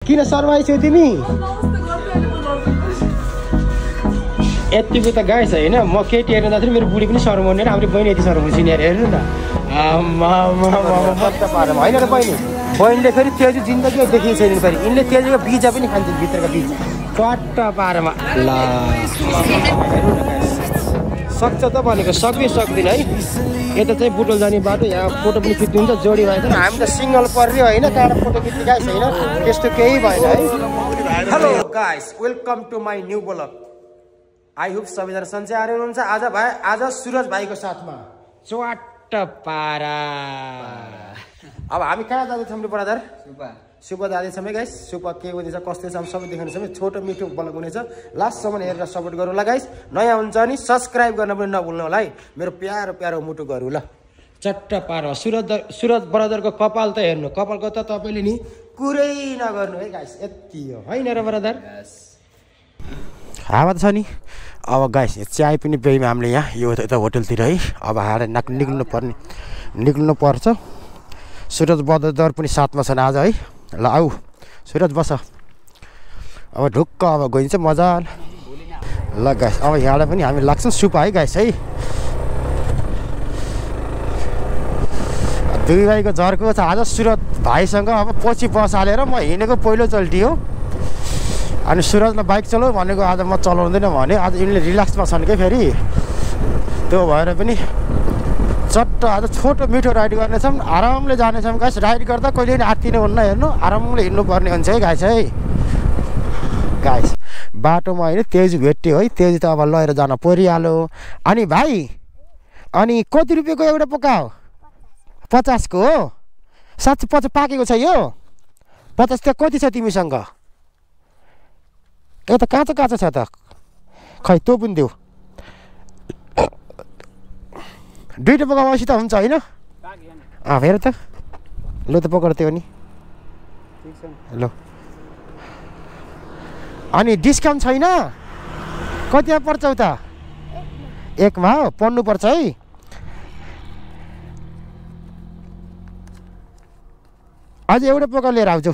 किन शर्माइछौ तिमी यतिको त गाइस होइन म केटी हेर्नु जाँदाखेरि मेरो बुढी पनि शर्माउने र हाम्रो बहिनी यति शर्माउँछ नि हेर्नु न होइन र बहिनीले फेरि तेजु जिन्दगी देखिएको छैन फेरि यिनले तेजुको बिजा पनि खान्छन् भित्रको बिज पट्ट पारमा ल सक्छ त भनेको सबै सक्दिन है यता चाहिँ बुटोल जाने बाटो यहाँ फोटो पनि खिच्नु हुन्छ जोडी भएछ हामी त सिङ्गल पर्यो होइन त्यहाँबाट फोटो खिच्ने गाइस होइन त्यस्तो केही भएन है hello guys welcome to my new blog I hope सबैजना सन्चै आएर हुनुहुन्छ आज सुरज भाइको साथमा चट्ट पारा अब हामी कहाँ जाँदैछौँ ब्रदर सुप जाँदैछौँ है गाइस सुप के हुनेछ कस्तो छ सबै देखाउनेछौँ छोटो मिठो ब्लग हुनेछ लास्टसम्म हेरेर सपोर्ट गरौँ ल गाइस नयाँ हुन्छ नि सब्सक्राइब गर्न पनि नभुल्नु होला है मेरो प्यारो प्यारो मुटु गरौँ ल चट्ट पारा सुरज ब्रदरको कपाल त हेर्नु कपालको त तपाईँले नि कुरै नगर्नु है गाइस यति हो होइन र ब्रदर हावा त छ नि अब गाइस चाय पनि पेयौँ हामीले यहाँ यो यता होटलतिर है अब हाड निक्ल्नु पर्छ सुरज ब्रदर पनि साथमा छन् आज है ल आऊ सुरज बस अब ढुक्क अब गइन्छ मजा ल गाइस अब यहाँलाई पनि हामी लाग्छौँ सुपा है गाइस है दुई भाइको झर्को छ आज सुरज भाइसँग अब पछि बस हालेर म हिँडेको पहिलोचोटि हो अनि सुरजलाई बाइक चलाऊ भनेको आज म चलाउँदैन भने आज यिनले रिल्याक्समा छन् क्या फेरि त्यो भएर पनि चट्ट आज छोटो मिठो राइड गर्नेछौँ आरामले जानेछौँ गाइस राइड गर्दा कहिले पनि आत्तिनु हुन्न हेर्नु आरामले हिँड्नुपर्ने हुन्छ है गाइस बाटोमा होइन तेज भेट्यो है तेज त अब लगेर जान परिहाल्यो अनि भाइ अनि कति रुपियाँको एउटा पोका हो 50 को हो 750 पाकेको छ यो 50 त कति छ तिमीसँग यो त काँचो छ त खै तँ पनि देऊ दुईवटा पकाएपछि त हुन्छ होइन फेर त लु त पकाएर त्यो नि ल अनि डिस्काउन्ट छैन कतिमा पर्छ त एकमा हो पढ्नुपर्छ है अझ एउटा पका लिएर आउँछु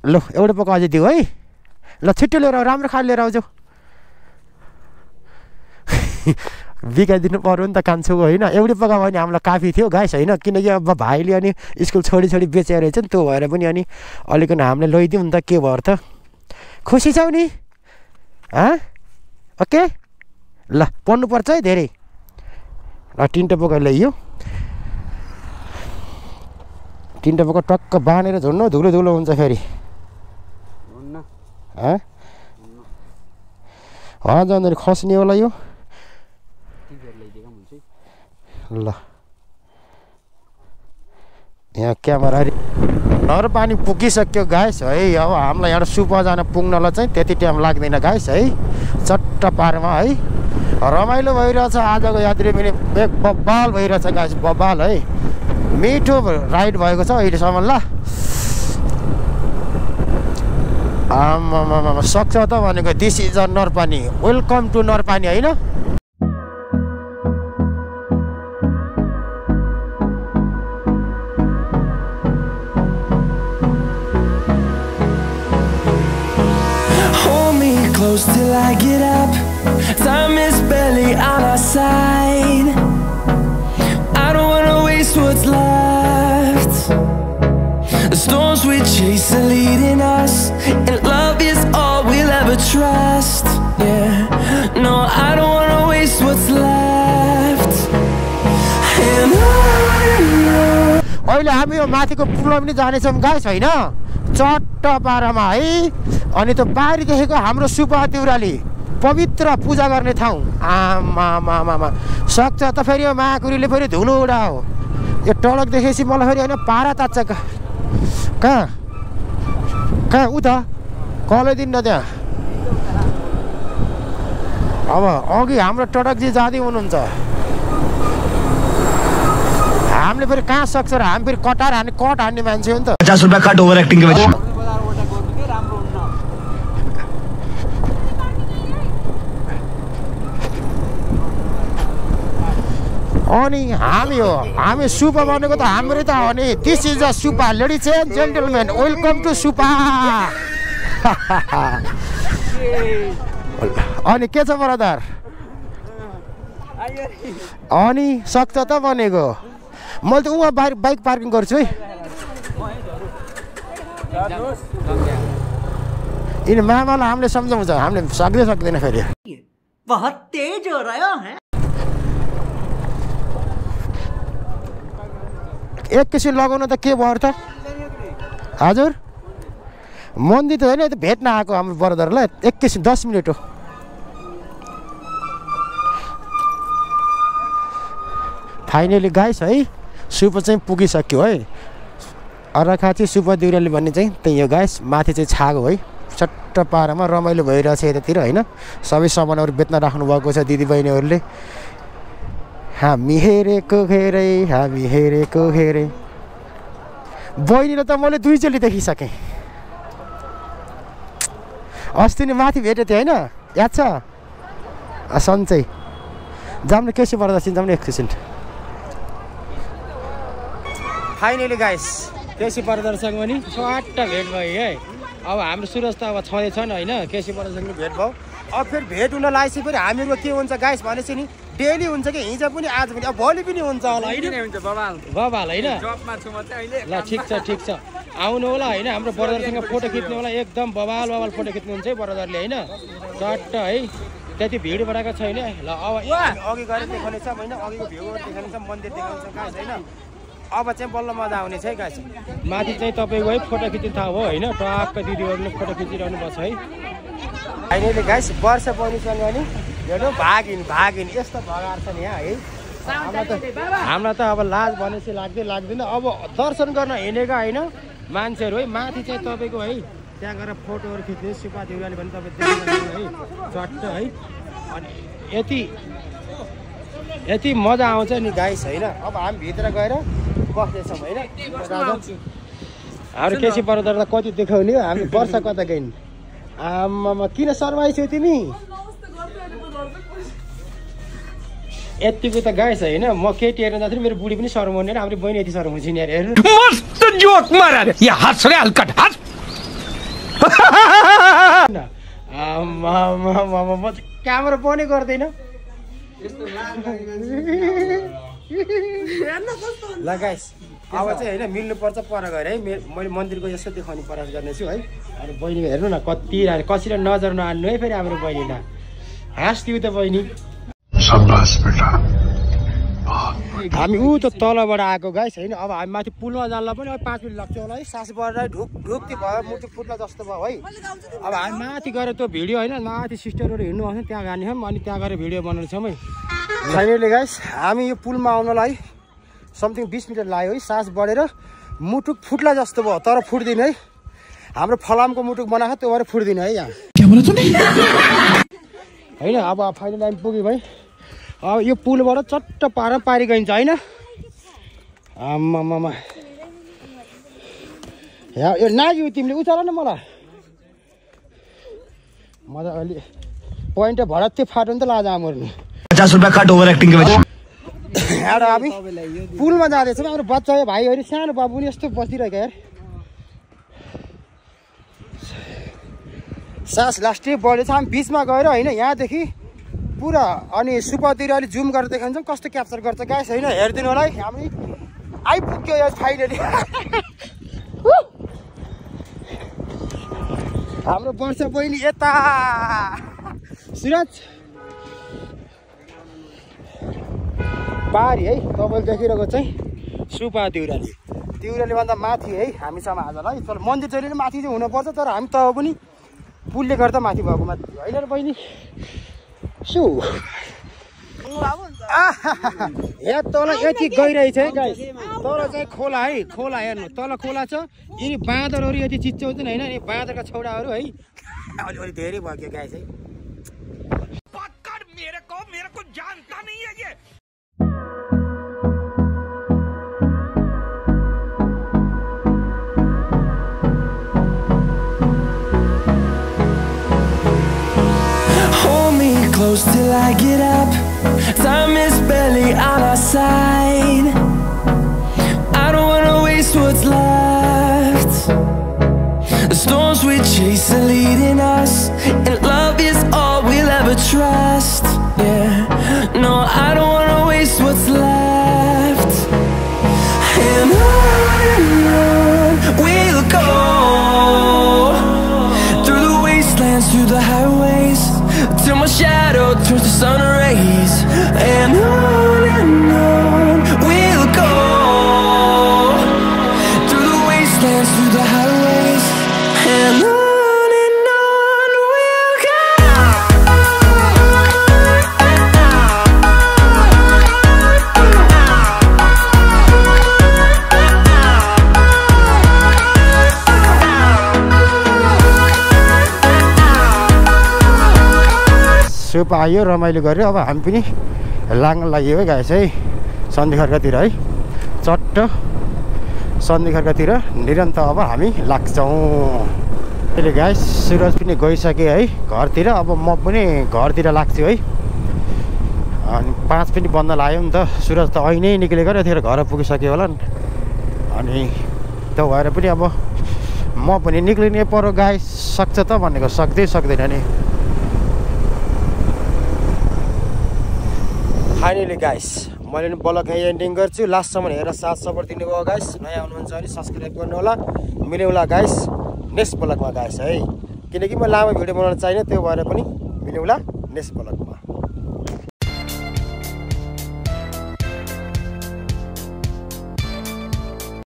ल एउटा पका अझै दिऊ है ल छिट्टो लिएर राम्रो खाले लिएर आउँछु बिगाइदिनु पर्यो नि त कान्छोको होइन एउटै पकायो भने हामीलाई काफी थियो गाइस होइन किनकि अब भाइले अनि स्कुल छोडी बेचेर रहेछ नि त्यो भएर पनि अनि अलिकति हामीले लैदिउँ नि त के भयो त खुसी छौ नि ओके ल पढ्नुपर्छ है धेरै ल 3टा पका ल्याइयो 3टा पका टक्क बाँधेर झुन्नु धुलो हुन्छ फेरि जाँदैन खस्ने होला यो ल यहाँ क्यामेरा नर पानी पुगिसक्यो गाइस है अब हामीलाई यहाँ सुपा जान पुग्नलाई चाहिँ त्यति टाइम लाग्दैन गाइस है चट्ट पारमा है रमाइलो भइरहेछ आजको यात्री पनि एक बब्बाल भइरहेछ गाइस बब्बाल है मिठो राइड भएको छ अहिलेसम्म ल आमा सक्छ त भनेको this is a Narpani welcome to Narpani होइन Close till I get up. Time is barely on our side. I don't wanna waste what's left. The storms we chase are leading us, and love is all we'll ever trust. Yeah, no, I don't wanna waste what's left. And अहिले हामी यो माथिको पुलमा पनि जानेछौँ guys होइन चट्ट पारामा है अनि त्यो बाहिर देखेको हाम्रो सुपा देउराली पवित्र पूजा गर्ने ठाउँ आमा सक्छ त फेरि यो महाकुरीले फेरि धुलो उडा हो यो टलक देखेपछि मलाई फेरि होइन पारा तात्छ कहाँ उता कलै दिन्न त्यहाँ अब अघि हाम्रो टडकजी जाँदै हुनुहुन्छ हामीले फेरि कहाँ सक्छ र हामी फेरि कट हान्ने मान्छे हो नि त 50 रुपैयाँ कट ओभर एक्टिङ के वजह अनि हामी सुपा बनेको त हाम्रै त हो नि this is a Supa ladies and gentlemen welcome to Supa अनि के छ ब्रदर अनि सक्छ त बनेको मैले त उहाँ बाइक पार्किङ गर्छु है इन मामालाई हामीले सम्झाउँछ हामीले सक्दैन फेरि बहुत तेज हो रहा है एकैछिन लगाउनु त के भयो त हजुर मन्दिर त होइन त भेट्न आएको हाम्रो ब्रदरलाई एकैछिन 10 मिनट हो फाइनली गाइस है सुप चाहिँ पुगिसक्यो है अर्घाखाँची सुप देउराली भन्ने चाहिँ त्यही हो गाइस माथि चाहिँ छागो है चट्ट पारामा रमाइलो भइरहेछ यतातिर होइन सबै सामानहरू बेच्न राख्नु भएको छ दिदीबहिनीहरूले हामी हेरेको हेरे बहिनीलाई त मैले दुईचोटि देखिसकेँ अस्ति नै माथि भेटेको थिएँ होइन याद छ सन्चै जाऊँ न केसी पर्दाछन् जाऊँ न एकछिन फाइनली गाइस केसी पर्दासँग पनि स्वाट्ट भेट भयो है अब हाम्रो सुरज त अब छँदैछन् होइन केसी पर्दासँग भेट भयो अब फेरि भेट हुन लागेपछि फेरि हामीहरूको के हुन्छ गाइस भनेपछि नि डेली हुन्छ कि हिजो पनि आज पनि अब भोलि पनि हुन्छ होला बबाल होइन ल ठिक छ आउनु होला होइन हाम्रो ब्रदरसँग फोटो खिच्नु होला एकदम बबाल फोटो खिच्नुहुन्छ है ब्रदरले होइन चट्ट है त्यति भिड बढाएको छैन ल अब अघि गएर देखाउनेछ होइन अघिको भ्यूहरू देखाउनेछ मन्दिर देखाउँछ गाइस होइन अब चाहिँ बल्ल मजा आउनेछ है गाइस माथि चाहिँ तपाईँको है फोटो खिच्ने ठाउँ हो होइन टक्क दिदीहरूले फोटो खिचिरहनु पर्छ है फाइनली गाइस वर्ष बहिनीसँग नि हेर्नु भागिन यस्तो भगाएर छ नि यहाँ है हामीलाई त अब लाज भनेपछि लाग्दैन अब दर्शन गर्न हिँडेको होइन मान्छेहरू है माथि चाहिँ तपाईँको है त्यहाँ गएर फोटोहरू खिच्ने सुपा देउराली भने तपाईँ देख्नुहुन्छ है चट्ट है अनि यति मजा आउँछ नि गाइस होइन अब हामी भित्र गएर बस्दैछौँ होइन हाम्रो केसी पर्वतलाई कति देखाउने हो हामी वर्ष कता गइन् आमामा किन सर्वाइछौ तिमी यतिको त गाइस होइन म केटी हेर्न जाँदाखेरि मेरो बुढी पनि शर्माउने हाम्रो बहिनी यति शर्माउँछ नि हेर्नु मस्त जोक मारा या हँस रे हल्कट हँस म क्यामेरा बन्दै गर्दैन ल गाइस अब चाहिँ होइन मिल्नुपर्छ पर गएर है मैले मन्दिरको यस्तो देखाउने प्रयास गर्नेछु है अनि बहिनीको हेर्नु न कति कसरी नजर नहाल्नु है फेरि हाम्रो बहिनीलाई हाँस्थ्यौ त बहिनी हामी ऊ त तलबाट आएको गाइस होइन अब हामी माथि पुलमा जान्ला पनि अब 5 मिनट लाग्छ होला है सास बढेर ढुक्ती भयो मुटु फुट्ला जस्तो भयो है अब हामी माथि गएर त्यो भिडियो होइन माथि सिस्टरहरू हिँड्नु आउँछ त्यहाँ जाने छौँ अनि त्यहाँ गएर भिडियो बनाउने छौँ है फाइनली गाइस हामी यो पुलमा आउनलाई समथिङ 20 मिनट लाग्यो है सास बढेर मुटुक फुट्ला जस्तो भयो तर फुट्दिन है हाम्रो फलामको मुटुक बनाएको त्यो भएर फुट्दिन है यहाँ होइन अब फाइनली हामी पुग्यौँ है अब यो पुलबाट चट्ट पारी गइन्छ होइन आमामा यो नाग्यो तिमीले उचाल न मलाई मजा अलि पोइन्ट भडक त्यो फाट्यो नि त लाज आमर्नु 50 रुपैयाँ काट ओभर एक्टिङ के वजह एउटा हामी पुलमा जाँदैछौँ हाम्रो बच्चा भाइहरू सानो बाबु पनि यस्तो बसिरहेको यार सास लास्टै बढेछ हामी बिचमा गएर होइन यहाँदेखि पुरा अनि सुपतिर अलि जुम गरेर देखाउँछौँ कस्तो क्याप्चर गर्छ गाइस होइन हेरिदिनु होला है हामी आइपुग्यो यार फाइनली हाम्रो वर्ष बहिनी यता सुरज पारी है तपाईँले देखिरहेको चाहिँ सुपा देउराली भन्दा माथि है हामीसँग आजलाई तर मन्दिर चाहिँ माथि चाहिँ हुनुपर्छ तर हामी त पनि पुलले गर्दा माथि भएको माथि होइन र बहिनी यहाँ तल यति गइरहेछ है गाइस तल चाहिँ खोला हेर्नु तल खोला छ यिनी बाँदरहरू यति चिच्याउँछन् होइन यी बाँदरका छोराहरू है अलिअलि धेरै भयो गाइस है मेरे को जानता नहीं है ये Hold me close till I get up. Time is barely on our our side. I don't wanna waste what's left. The storms we chase are leading us, and love is all we'll ever trust. Yeah, no, I don't wanna waste what's left. And on we'll go, through the wastelands, through the highways, till my shadow turns to sun rays. And on we'll go, through the wastelands, through the highways, and on we'll go. Soup आयो रमाइलो गऱ्यो अब हामी पनि लाग्न लाग्यो है guys है सन्धि खर्कातिर है चट्ट सन्धि खर्कातिर निरन्तर अब हामी लाग्छौँ। अहिले गाइस सुरज पनि गइसक्यो है घरतिर अब म पनि घरतिर लाग्छु है अनि 5 पनि बन्द लाग्यो नि त सुरज त अहिले नै निक्लेको र यतिखेर घर पुगिसक्यो होला नि अनि त्यो भएर पनि अब म पनि निक्लिने पर्यो गाइस सक्छ त भनेको सक्दैन नि। फाइनली गाइस मैले नि ब्लग यहीँ एन्डिङ गर्छु लास्टसम्म हेरेर साथ सपोर्ट दिनुभयो गाइस नयाँ हुनुहुन्छ भने सब्सक्राइब गर्नु होला मिल्यौँला गाइस नेक्स्ट ब्लगमा गाइस है किनकि म लामो भिडियो बनाउन चाहिने त्यो भएर पनि मिल्यौँला नेक्स्ट ब्लगमा।